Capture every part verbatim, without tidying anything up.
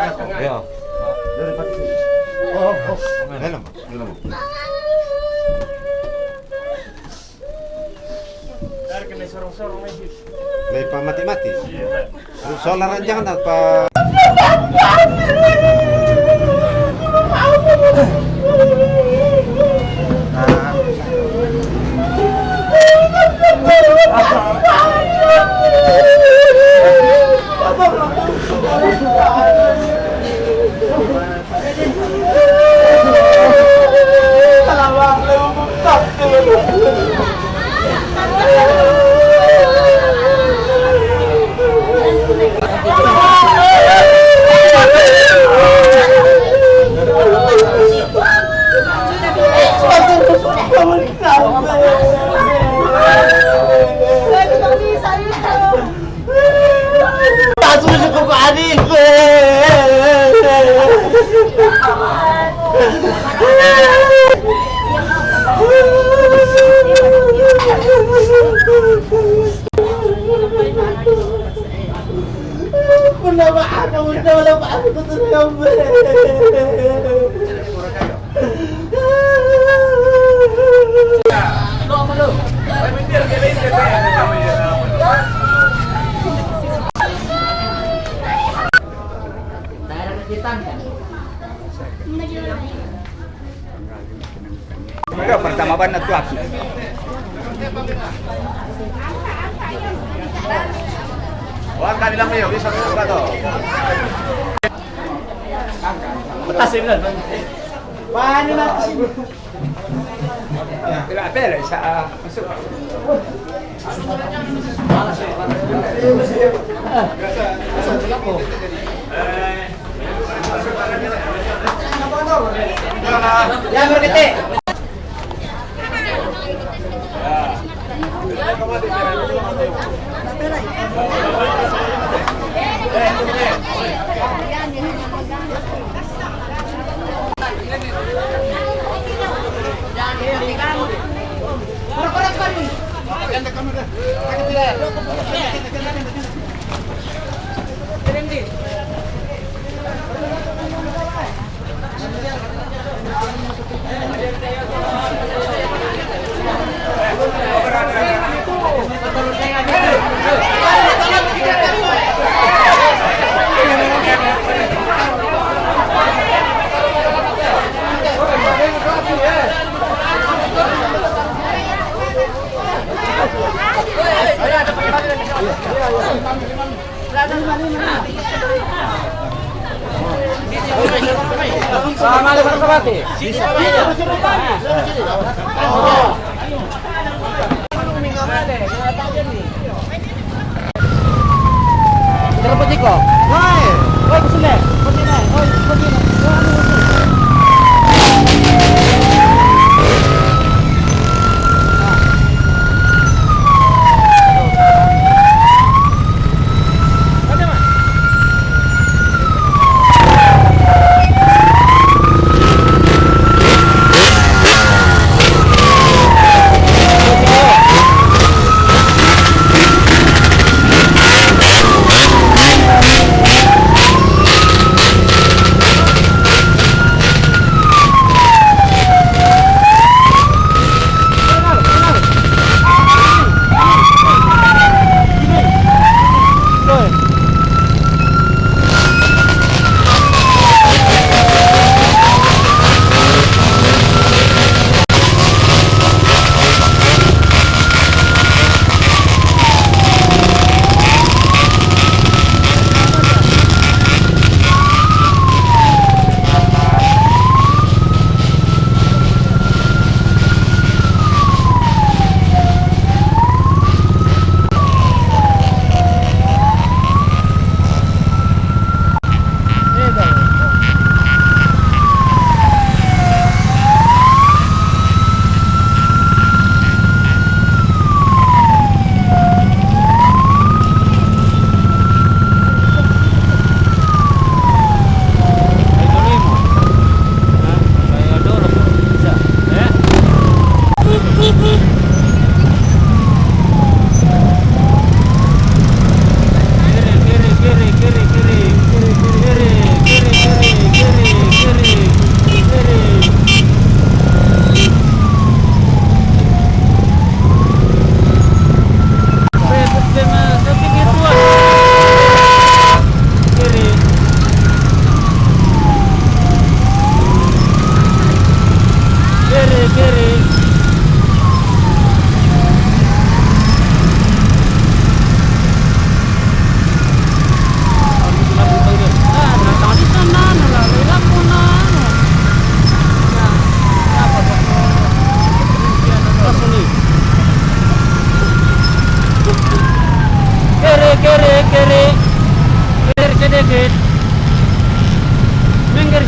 Iya. Dari pagi sini. Oh, oh. Helm, helm. Lei pa mati-mati. Sola ranjang na pa. Pero pertama bana tu aku. Wah, kan bilang dia bisa buka tu. Atas dia bilang. Mana nak? Pila, pila sa, ah, masuk. Ya, berkete.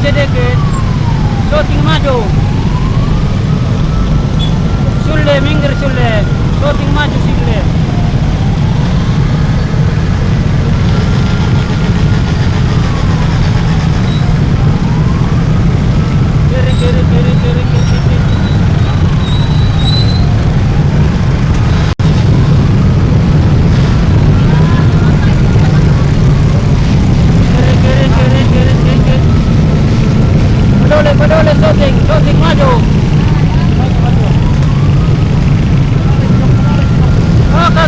Dikit. Shooting maju. Sulle, minggir sulle. Shooting maju sulle. Kiri, kiri, kiri, kiri, kiri, kiri. Kiri, kiri, kiri, kiri, kiri. Padole, padole, shooting, shooting, maju. Oke,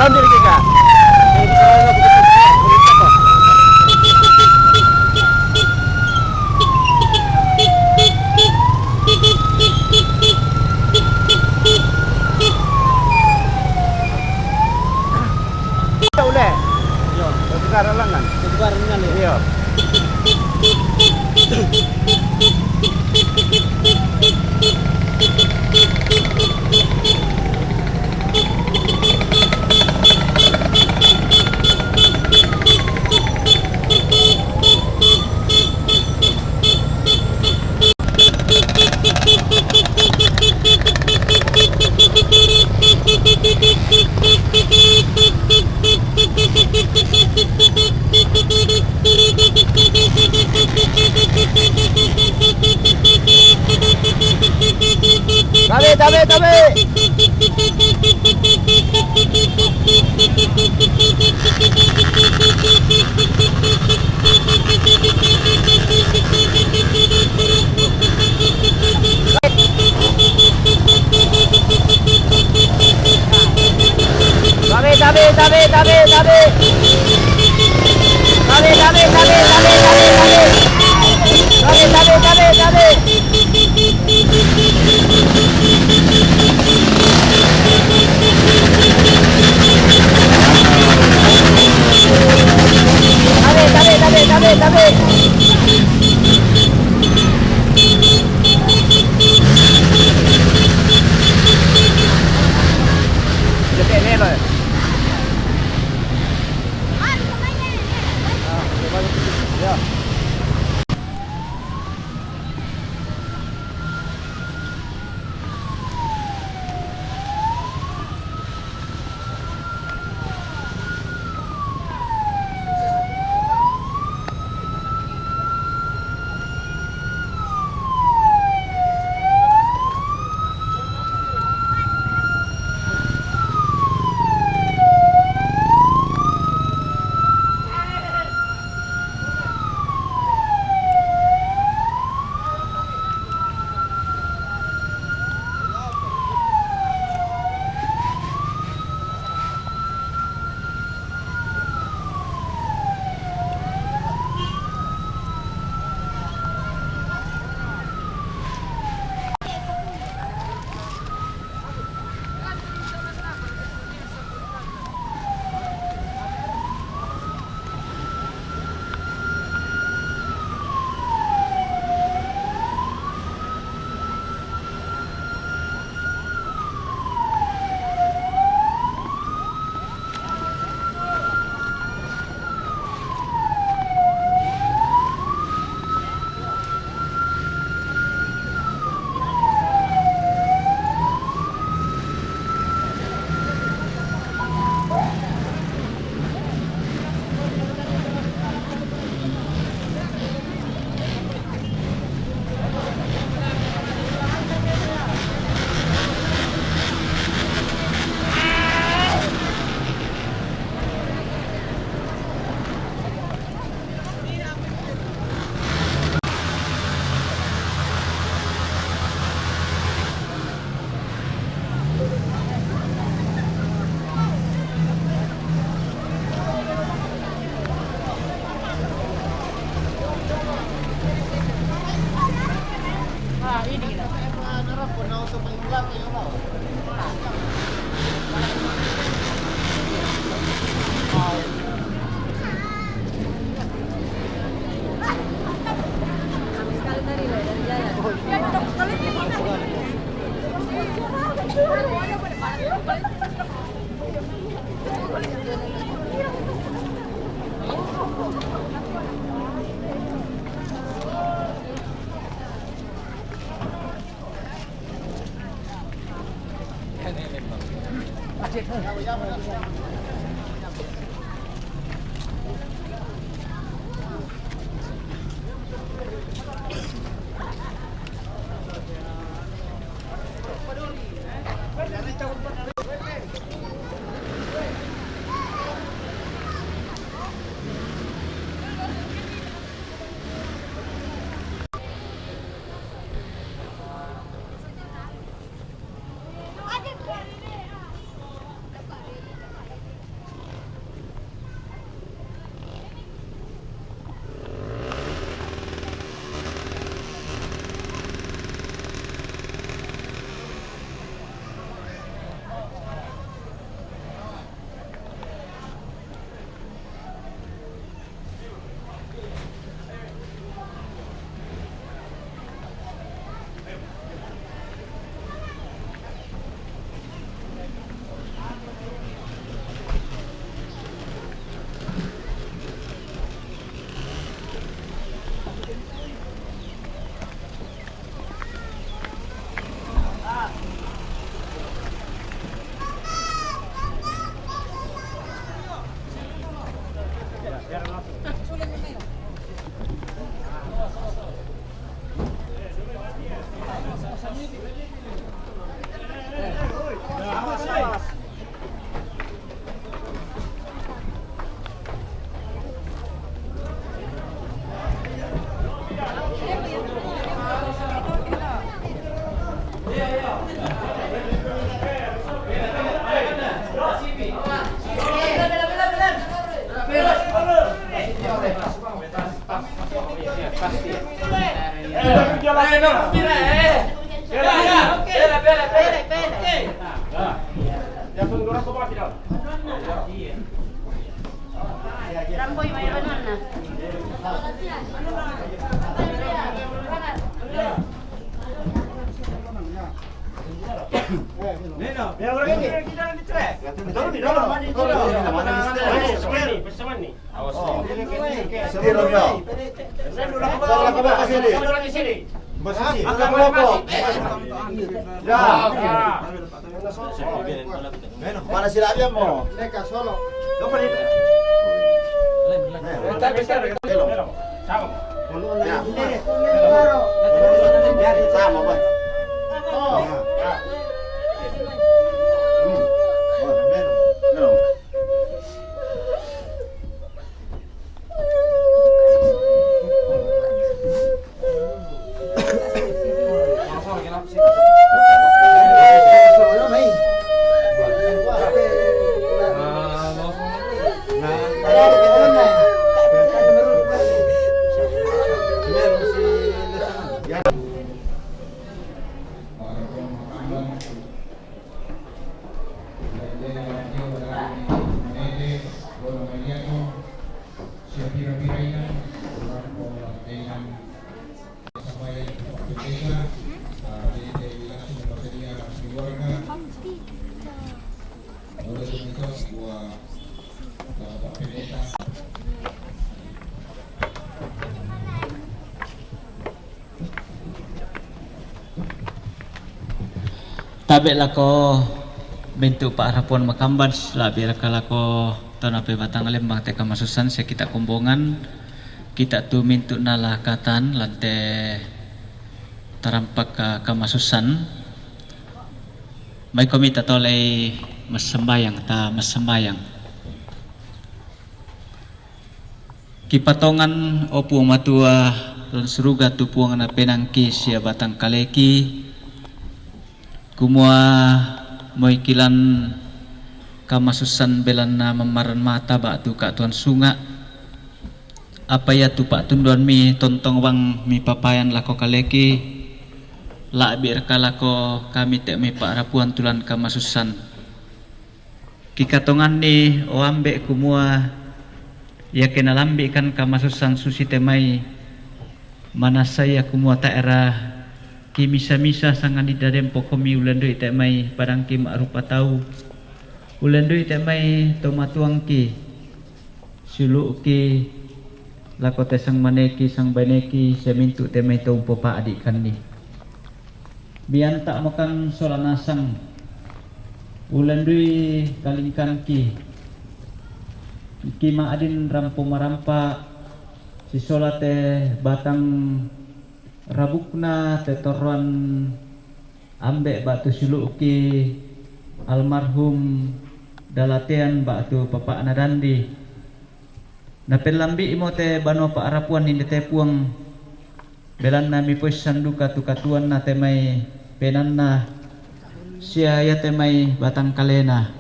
Ambil kita. Kita ulai. Iya. Kita tukar alangan. Kita tukar alangan, iya. Iya. Tabe, tabe, tabe. Tabe, tabe, tabe, tabe, tabe. Tabe, tabe, tabe, tabe, tabe, tabe. Tabe, tabe, tabe, tabe. Tabe, tabe, tabe, tabe, tabe. Ramboi mai banana. Mana sila dia mo? Neka solo. Sama, Pak. Tabe' lako mintu' pa'rapuan makambans, la'bi' raka lako tau nape batang lembang te kamasussan sia kita' kombongan, kita' tu mintu' nala katan lan te tarampak ka-, kamasussan. Mai komi tatolei massambayang, ta massambayang. Kipatongan, o Puang Matua lan suruga, tu Puang na penangki sia batang kaleki, kumua moi kilan kamasussan belanna mammaran mata ba'tu ka'tuan sunga'. Apa iatu pa'tunduammi tontong bang mipapayan lako kaleki, la'bi' raka lako kami te mai pa'rapuan tu lan kamasussan. Kikatonganni, o Ambe', kumua iake nalambi'kan kamasussan susi te mai, manassa ia kumua tae'ra kimisa-misa sangadinna den pokomi ullendu'i te mai padangki ma'rupa tau, ullendu'i te mai to matuangki, siulu'ki lako te sangmaneki, sangbaineki, sia mintu' te mai to umpopa'di'kanni. Mianta'mokan sola nasang, ullendu'i kalingkanki, ki ma'din rampo marampa, sisola te batang rabukna te torroan Ambe' ba'tu siulu'ki almarhum Dalatean ba'tu papa'na Dandi. Napellambi'mo te banua pa'rapuan inde te, Puang, belanna mipoissan duka tu katuoanna te mai penaanna sia ia te mai batang kalena.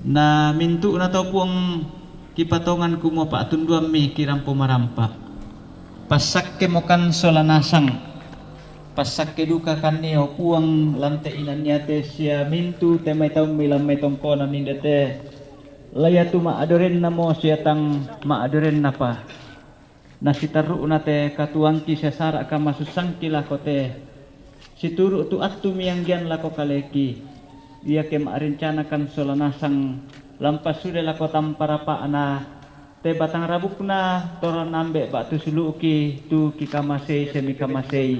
Na mintu'na to, Puang, kipatongan kumua pa'tunduammi kirampo marampa. Passakkemokan sola nasang. Passakke dukakanni, o Puang, lan te inan iate sia mintu' te mai taummi lan mai tongkonan inde te, la iatu ma'durennamo sia tang ma'durennapa. Nasitarru'na te katuoangki sia sara' kamasussangki lako te, situru' tu attu mianggian lako kaleki, iake ma'rencanakan sola nasang lan passude lako tampa rapa'na te batang rabukna torroan Ambe' ba'tu siulu'ki tu kikamasei sia mikamasei,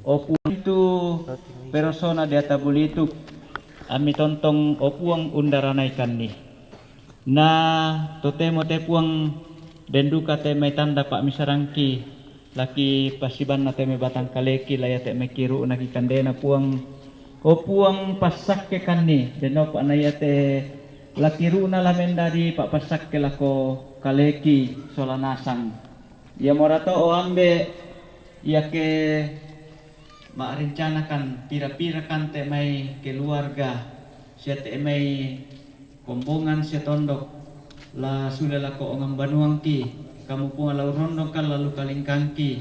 o Puang, tu perosona deata bulituk, ammi tontong, o Puang, undaranaikanni. Na totemo te, Puang, den duka te mai tanda pa'misarangki, laki passibanna te mai batang kaleki, la ia te mai kiru'na ki kandena, Puang. O Puang, passakkekanni, dennopa na ia te la kiru'na la mendadi pa'passakke lako kaleki sola nasang. Iamorato, o Ambe', iake ma'rencanakan pira-pirakan te mai keluarga sia te mai Kombongan sia tondok la sule lako ongang banuangki, kamu Puang la urondongkan lalu kalingkangki,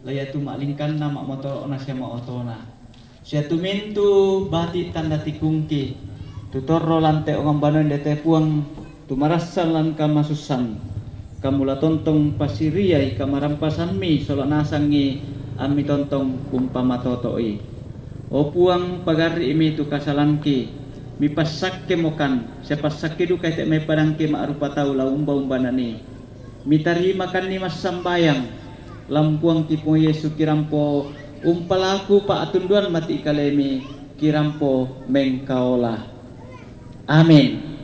la iatu ma'lingkanna ma'motolo'na sia ma'otona. Sia tumintu bati' tanda tikungki, tu torro lan te ongang banua ndete Puang, tu marassan lan kamasussan. Kamu la tontong pasiriai kamarampasammi sola nasangngi ammi tontong umpamatoto'i. O Puang, pagarri'mi tu kasalangki, mipassakkemokan, sia passakki dukai te mai padangki ma'rupa tau la umba-umbanani. Mitarimakanni massambayang, lampuangki Puang Yesu kirampo umpalaku pa'tunduan mati kalemi kirampo mengkaola. Amin.